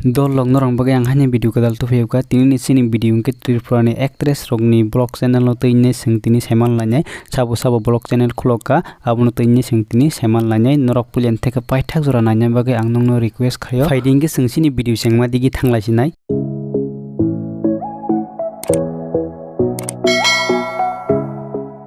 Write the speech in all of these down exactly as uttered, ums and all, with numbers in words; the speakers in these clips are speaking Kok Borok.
Dol rok, norok bagwi ang haini video kwtal tubui kha. Tini ni chini video hwnkhe Tripura ni actress rok ni vlog channel no twi nai chwng tini saiman lainai. Sabo sabo vlog channel khulok kha, abono twi nai chwng tini saiman lainai. Norok puila ni theke paithak jora naina bagwi ang nokno request khaio. Phaidi hwnkhe chwng chini video chengma digi thanglai sinai.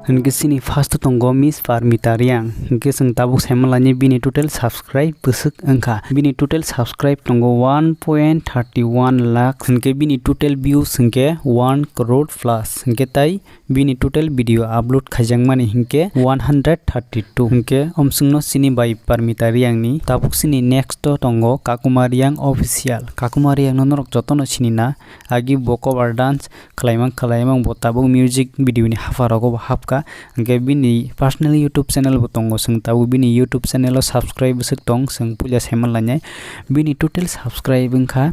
Hwnkhe chini first o tongo Miss Parmita Reang. Hwnkhe chwng tabuk saiman lainai bini total subscribe bwswk wngkha. Bini total subscribe tongo one point thirty one lakh. Hwnkhe bini total views hwnkhe one crore plus. Hwnkhe tai bini total video upload khaijakmani hwnkhe one hundred thirty two. Hwnkhe omswkno chini bai Parmita Reang ni. Tabuk chini next o tongo Kakuma Reang Official. Kakuma Reang no norok jotono sinina. Agi bo cover dance khwlaimang khwlaimang bo tabuk music video ni hapha rogo bo hapkha. Hwnkhe bini personal YouTube channel bo tongo, chwng tabuk bini YouTube channel o subscribe bwswk tong, chwng puila saiman lainai. Bini total subscribe wngkha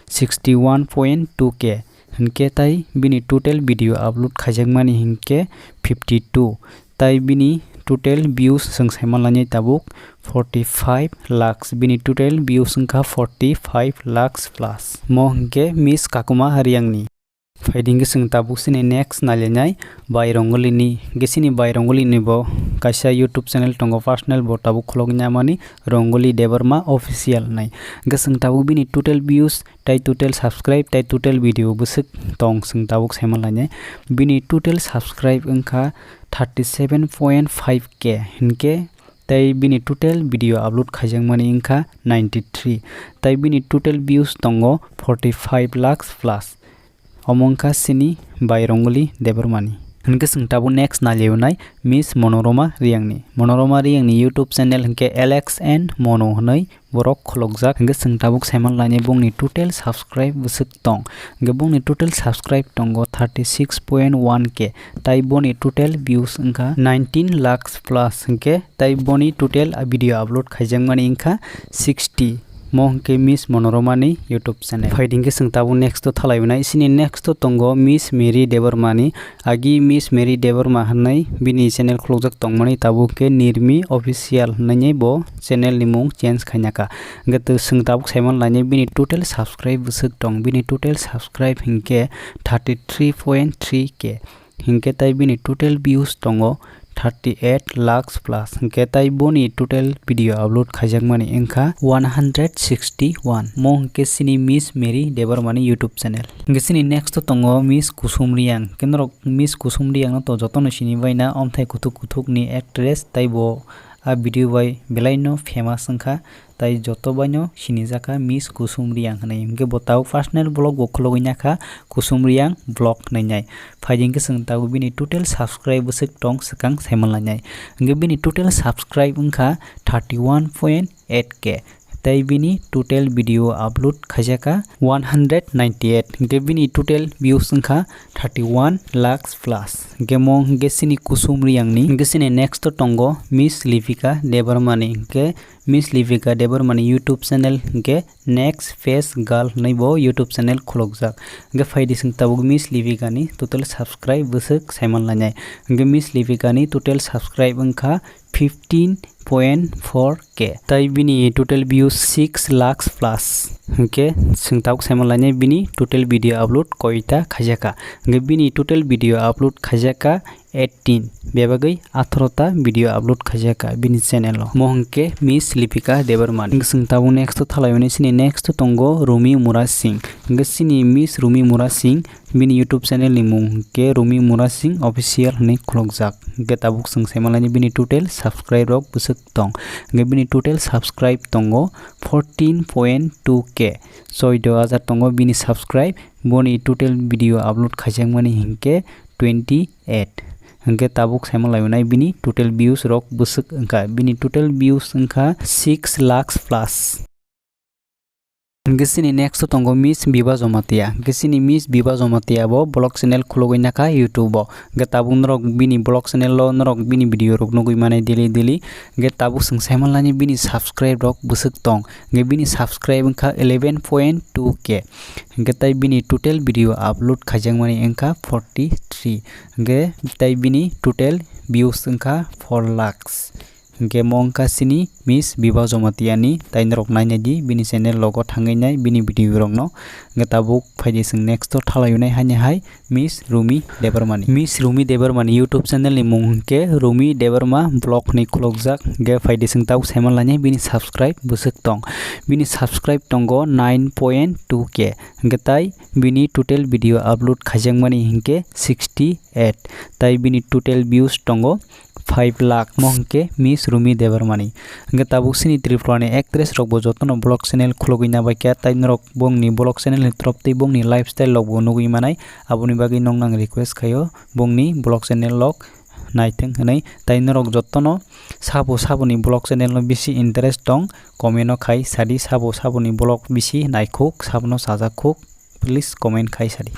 sixty one point two K. Hwnkhe tai bini total video upload khaijakmani hwnkhe fifty two. Tai bini total views chwng saiman lainai tabuk forty five lakhs. Bini total views wngkha forty five lakhs plus. Mo hwnkhe Miss Kakuma Reang ni. Phaidi hwnkhe chwng tabuk chini next nailainai Bai Rongoli ni. Hwnkhe chini Bai Rongoli ni bo kaisa YouTube channel tongo, personal bo tabuk khulok ya mani Rongoli Debbarma Official hinwi. Hwnkhe chwng tabuk bini total views tai total subscribe tai total video bwswk tong chwng tabuk saiman lainai. Bini total subscribe wngkha thirty seven point five K, hwnkhe tai bini total video upload khaijakmani wngkha ninety three, tai bini total views tongo forty five lakhs plus. Omo wngkha chini Bai Rongoli Debbarma ni. Hwnkhe chwng tabuk next nailainai Miss Monoroma Reang ni. Monoroma Reang ni YouTube channel hwnkhe Alex and Mono hinwi borok khulokjak. Hwnkhe chwng tabuk saiman lainai bongni total subscribe bwswk tong. Hwnkhe bongni total subscribe tongo thirty six point one K. Tai boni total views wngkha nineteen lakhs plus hwnkhe tai boni total video upload khaijakmani wngkha sixty. Mo hwnkhe Miss Monoroma ni YouTube channel. Phaidi hwnkhe chwng tabuk next o thalaiwi nai. Chini next o tongo Miss Mary Debbarma ni. Agi Miss Mary Debbarma hinwi bini channel khulokjak tongmani, tabuk khe Nirmi Official hinwi bo channel ni mung change khaina kha. Hwnkhe to chwng tabuk saiman lainai bini total subscribe bwswk tong. Bini total subscribe hwnkhe thirty three point three K. Hwnkhe tai bini total views tongo thirty eight lakhs plus. Hwnkhe tai boni total video upload khaijakmani wngkha one hundred sixty one. Mo hwnkhe chini Miss Mary Debbarma ni YouTube channel. Hwnkhe chini next o tongo Miss Kusum Reang. Hwnkhe norok Miss Kusum Reang no to jotono sini baina, omthai kuthuk kuthuk ni actress, tai bo a video bai belai no famous wngkha. Tai joto baino sinijak kha Miss Kusum Reang hinwi. Hwnkhe bo tabuk personal vlog bo khulogwi nakha Kusum Reang vlog hinwi nai. Phaidi hwnkhe chwng tabuk bini total subscribe bwswk tong swkang saiman lainai. Hwnkhe bini total subscribe wngkha thirty one point eight K. Tai bini total video upload khaijakha one hundred ninety eight. Hwnkhe bini total views wngkha thirty one lakhs plus. Hwnkhe mo hwnkhe chini Kusum Reang ni. Hwnkhe chini next o tongo Miss Lipika Debbarma ni. Hwnkhe Miss Lipika Debbarma ni YouTube channel hwnkhe Next Face Girl hinwi bo YouTube channel khulokjak. Hwnkhe phaidi chwng tabuk Miss Lipika ni total subscribe bwswk saiman lainai. Hwnkhe Miss Lipika ni total subscribe wngkha fifteen point four K. Tai bini total views six lakhs plus. Hwnkhe chwng tabuk saiman lainai bini total video upload koita khaijakha. Hwnkhe bini total video upload khaijakha eighteen, bebagwi atharo ta video upload khaijakha bini channel o. Mo hwnkhe Miss Lipika Debbarma ni. Hwnkhe chwng tabuk next o thalaiwi nai, chini next o tongo Rumi Murasing. Hwnkhe chini Miss Rumi Murasing, bini YouTube channel ni mung hwnkhe Rumi Murasing Official hinwi khulokjak. Hwnkhe tabuk chwng saiman lainai bini total subscribe rok bwswk tong. Hwnkhe bini total subscribe tongo fourteen point two K, choido hajar tongo bini subscribe. Boni total video upload khaijakmani hwnkhe twenty eight. Hwnkhe tabuk saiman lainai bini total views rok bwswk wngkha. Bini total views wngkha six lakhs plus. Hwnkhe chini next o tongo Miss Biba Jomatia. Hwnkhe chini Miss Biba Jomatia bo vlog channel khulogwi nakha YouTube o. Hwnkhe tabuk norok bini vlog channel o norok bini video rok nugwi mane daily daily. Hwnkhe tabuk chwng saiman lainai bini subscribe rok bwswk tong. Hwnkhe bini subscribe wngkha eleven point two K. Hwnkhe tai bini total video upload khaijakmani wngkha forty three. Hwnkhe tai bini total views wngkha four lakhs. Hwnkhe mo wngkha chini Miss Biba Jamatia ni, tai norok nainai di bini channel logo thangwi nai bini video rokno. Hwnkhe tabuk phaidi chwng next o thalai unai haini hai Miss Rumi Debbarma ni. Miss Rumi Debbarma ni YouTube channel ni mung hwnkhe Rumi Debbarma Vlog hinwi khulukjak. Hwnkhe phaidi chwng tabuk saiman lainai bini subscribe bwswk tong. Bini subscribe tongo nine point two K. Hwnkhe tai bini total video upload khaijakmani hwnkhe sixty eight, tai bini total views tongo five lakh, mo hwnkhe Miss Rumi Debbarma ni. Hwnkhe tabuk chini Tripura ni actress rok bo jotono vlog channel khulugwi nabaikha, tai norok bongni vlog channel ni torop tei bongni lifestyle rok bo nugwi manai, aboni bagwi nokno ang request khaio bongni vlog channel rok naithwng hwnwi. Tai norok jotono sabo saboni vlog channel no bisi interest tong, comment o khai sadi, sabo saboni vlog bisi naikhuk, sabono chajakhuk, please comment khai sadi.